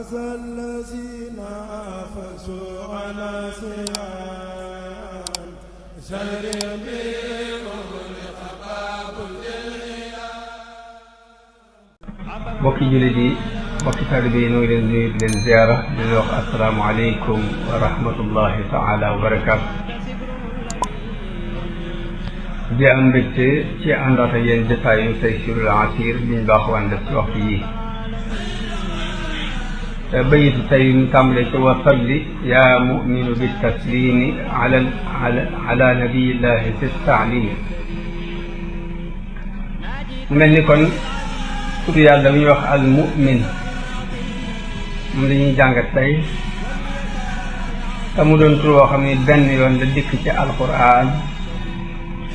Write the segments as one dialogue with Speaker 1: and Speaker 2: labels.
Speaker 1: عسى الذين آفسوا على سيان شر
Speaker 2: mbokki jullit yi mbokki taalibe yi ñu ngi leen nuyu di leen ziyaara di leen wax assalaamu aleykum wa rahmatullahi taala wa barakaatu. di am mbégte ci àndaat ak yéen jotaayu Taysiirul Asiir liñ baaxoon def ci waxtu yi bayitu tey ñu tàmbale ci wa salli yaa muminu bi taslimi ala nabiyillahi fi taalimi. mu mel ni kon tur yàlla bu ñuy wax al mu'min moom la ñuy jàngat tey te mu doon tur woo xam ne benn yoon la dikk ci alquran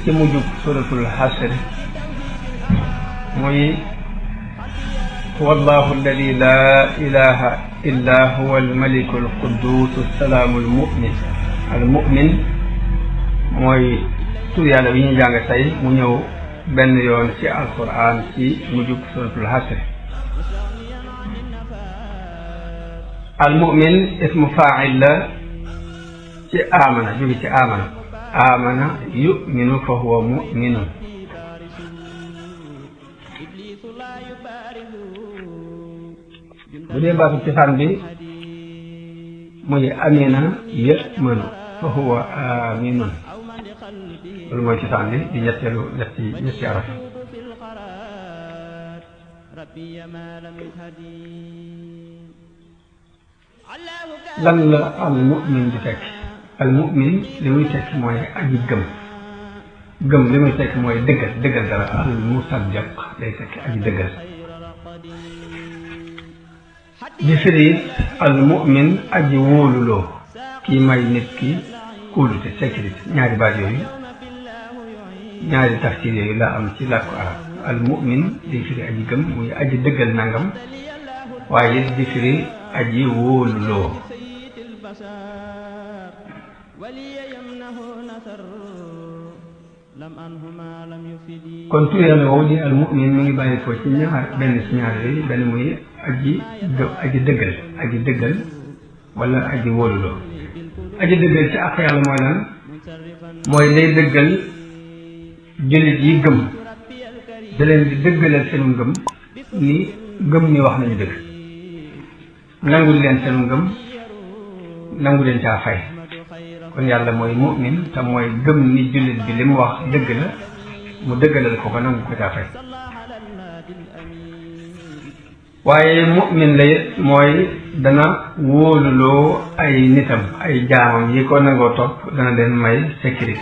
Speaker 2: ci mujjug suratul hasr muy huwa allahu alladi laa ilaha illa huwa almaliku alquddus assalaamu almu'min. almu'min mooy tur yàlla bi ñuy jàngat tey mu ñëw benn yoon ci alquran ci mujjug suratul hasr. almu'min ismu faa'il la ci amana jóge ci amana yu'minu fa huwa mu'minun. bu dee baatu cosaan bi muy amina ya'manu fa huwa aminun. loolu mooy cosaan bi di ñetti araf. lan la al mu'min di tekki? al mu'min li muy tekki mooy aji gëm li muy tekki mooy dëggal dara. al musaddiq day tekki aji dëggal. di firi al mu'min aji wóoluloo kii may nit ki kóolute sécurité. ñaari baat yooyu ñaari tafsir yooyu la am ci làkku arab. al mu'min di firi aji gëm muy aji dëggal nangam waaye it di firi aji wóoluloo. kon tur yàlla woowu di al mu'min mi ngi bàyyi ko ci benn ci ñaar yooyu. benn muy aji dëggal wala aji wóoluloo. aji dëggal ci àq yàlla mooy lan? mooy day dëggal jullit yi gëm da leen di dëggalal seenu ngëm ni gëm ni wax nañu dëgg, nangul leen seenu ngëm, nangu leen caa fay. kon yàlla mooy mu'min te mooy gëm ni jullit bi li mu wax dëgg la mu dëggalal ko ba nangu ko caa fay. waaye mu'min la it mooy dana wóoluloo ay nitam ay jaamam yi ko nangoo topp dana leen may sécurité.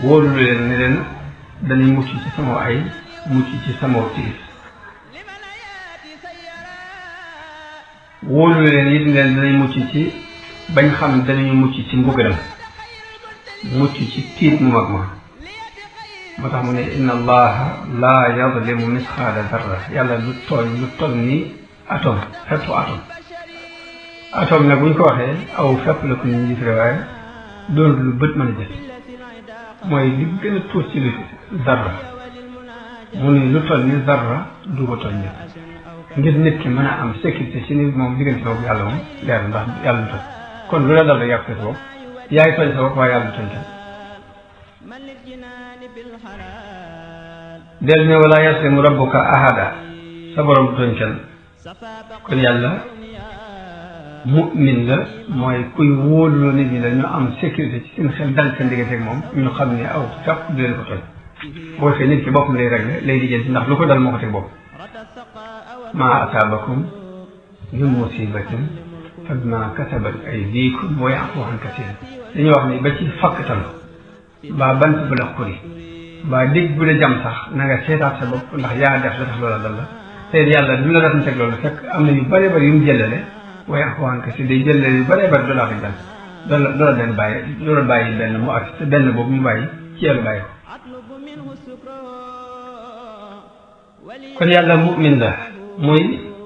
Speaker 2: wóolulu leen ne leen dañuy mucc ci sama ay mucc ci sama tiis. wóolulu leen it ne leen danañ mucc ci bañ xam danañu mucc ci mbugalam, mucc ci tiit mu mag ma. moo tax mu ne inna allaha laa yazlimu misqaala darra. yàlla lu toll ni atome, feppu atome nag bu ñu ko waxee aw fepp la ko ñu gis waaye doon lu bët mën a jël. mooy li gën a tuut ci lu zarra. mu ne lu toll ni zarra du ko toll ni ngir nit ki mën a am sécurité ci ni moom diggante boobu yàlla moom leer ndax yàlla du tooñ. kon lu la dal rek yàq sa bopp, yaay tooñ sa bopp waaye yàlla du tooñ kenn. del ne wala yaslimu rabbuka ahada, sa borom du tooñ kenn. kon yàlla mu'min la mooy kuy wóoluloo nit ñi la ñu am sécurité ci seen xel dal seen diggante ak moom ñu xam ne aw fépp du leen ko tooñ. boo fee nit ki boppam lay réglé lay lijjanti ndax lu ko dal moo ko teg bopp. maa asaabakum min musibatin fa bimaa kasabat aydiikum wa ya'fu an kasiir. dañuy wax ni ba ci fakkatal mbaa bant bu la xuri mbaa dégg bu la jam sax na nga seetaat sa bopp ndax yaa def la tax loola dal la. te yàlla du la def teg loolu fekk am na yu bëree bëri yu mu jëlale wa ya'fu an kasiir day jëlale yu bëree bëri doo la fi dal doo la bàyyi benn mu ak te benn boobu mu bàyyi ci yàlla bàyyi ko. kon yàlla mu'min la mooy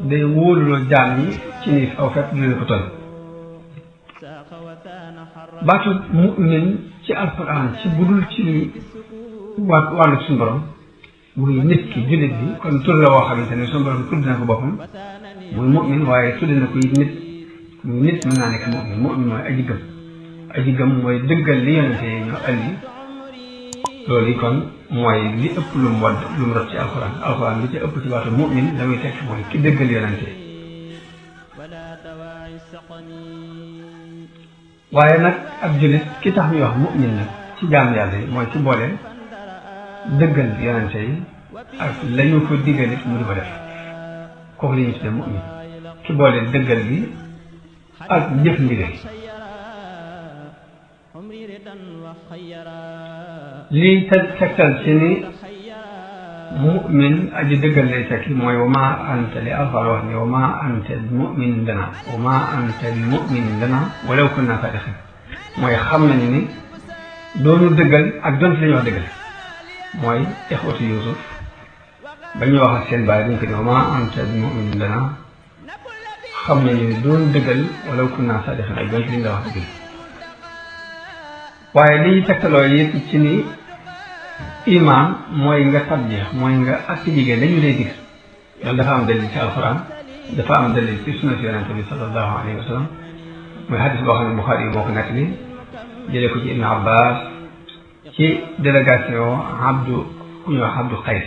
Speaker 2: day wóoluloo jaam yi ci ni aw fekk du leen ko toll. baatu mu'min ci alquran ci budul ci wàllu suñu borom muy nit ki jullit bi kon tur la woo xamante ne suñu borom tudd na ko boppam muy mu'min waaye tudde na ko it nit muy nit mën naa nekk mu'min mooy aji gëm mooy dëggal li yonente yi ñoo andi loolu yi kon mooy li ëpp lu mu wadd lu mu rot ci alxuraan li ci ëpp ci baatu mu'min la muy tekk mooy ki dëggal yonente yi waaye nag ab jullit ki tax ñuy wax mu'min nag ci jaam yàlla yi mooy ci boole dëggal yonente yi ak lañu ko diggalit mu di ko def kooku li ñu tudde mu'min ki boole dëggal bi ak jëf ndigal lii tegtal ci ni mu'min aji dëggal lay tekki mooy wa maa anta li alxuraan wax ni wa maa anta bi mu'minin lana wa maa anta bi mu'minin lana walaw kunna saadiqin mooy xam nañu ni doonu dëggal ak donte la ñuy wax dëggal mooy ixwatu Yuusuf ba ñuy wax ak seen baay dañ ko ne wa maa anta bi mu'minin lana xam nañu ni doonu dëggal walaw kunna saadiqin ak donte li ñu la wax dëggal waaye liy tegtaloo it ci ni iman mooy nga tabjeex mooy nga ak ci jigéen dañu lay dig loolu dafa am dalil ci alquran dafa am dalil ci sunna si yonente bi sallallahu alayhi wa sallam mooy xadis boo xam ne Buxaari yi moo ko nekk li jëlee ko ci Ibn Abbas ci délégation ku ñuy wax Abdu Qays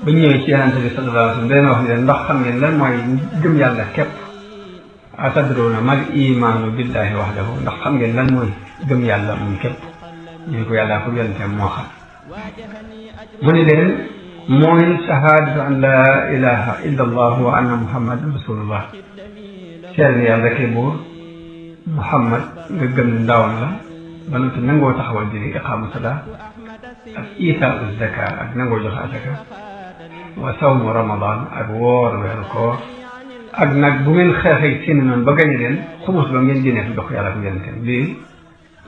Speaker 2: ba ñu ñëwee ci yonente bi sallallahu alayhi wa sallam daleen wax ni leen ndax xam ngeen lan mooy gëm yàlla képp atadruna mal imaanu billahi wahdahu ndax xam ngeen lan mooy gëm yàlla moom képp ñu ko yàllaa ko yonenteem moo xam mu ni leen mooy shahadatu an laa ilaha illa allah wa anna muhammadan rasulullah seer ni yàlla rekk buur muhammad nga gëm ndawam la ba noppi nangoo taxawal julli iqaamu salaa ak itaau zaka ak nangoo joxe azaka wa sawmu ramadan ak woor weeru koor ak nag bu ngeen xeexee seen noonu ba gañe leen xumus ba ngeen génnee fi jox yàlla ko yonenteem lii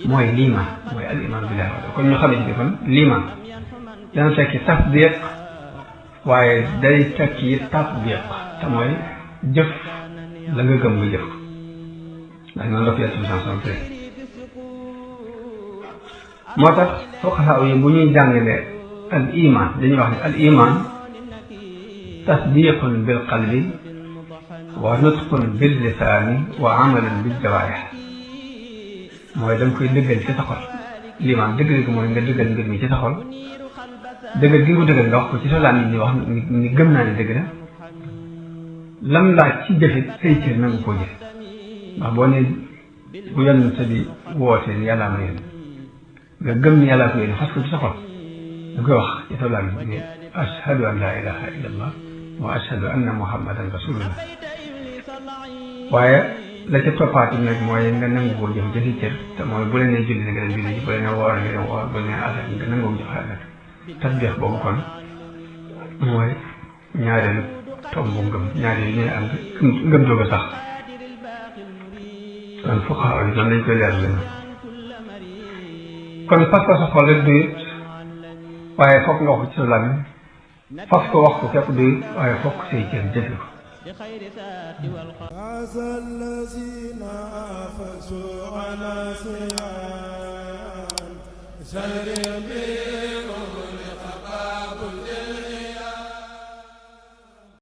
Speaker 2: mooy liimaan mooy al iman billahi wahdahu kon ñu xamee ci kon liimaan dana tekki tasdiq waaye day tekki tatbiq te mooy jëf la nga gëm nga jëf ko ndax noonu la ko yàlla subhanahu wa ta'ala moo tax fuqahaa yi bu ñuy jàngale al iman dañuy wax ne al iman tasdiqun bil qalbi wa nutqun bil lisaani wa amalun bil jawaarih mooy da nga koy dëggal ci sa xol liimaan dëggal gi mooy nga dëggal mbir mi ci sa xol dëggal gi nga ko dëggal nga wax ko ci sa làmmiñ ni wax ni gëm naa ne dëgg la lam laaj ci jëfit say cër nangu koo jëf ndax boo ne bu yonent bi wootee ni yàllaa ma yónni nga gëm ni yàllaa ko yónni fas ko ci sa xol da koy wax ci sa làmmiñ ni ashhadu an laa ilaha illa allah wa ashhadu anna muhammadan rasulullah waaye la ca toppaati nag mooy nga nangu koo jëf jëfi cër te mooy bu leen nee julli nga dem julli ji bu leen nee woor nga dem woor bu leen nee asaka nga nangoo joxe asaka tasbix boobu kon mooy ñaareelu tombu ngëm ñaar yi ñooy ànd ngëm doog a sax kon fuqahaa yi noonu lañ koy leer leen kon fas ko sa xol rek doyut waaye fokk nga wax ko ci sa làmmiñ fas ko wax ko képp doyut waaye fokk say cër jëfe ko
Speaker 1: هذا الذين أفسوا على سيان سر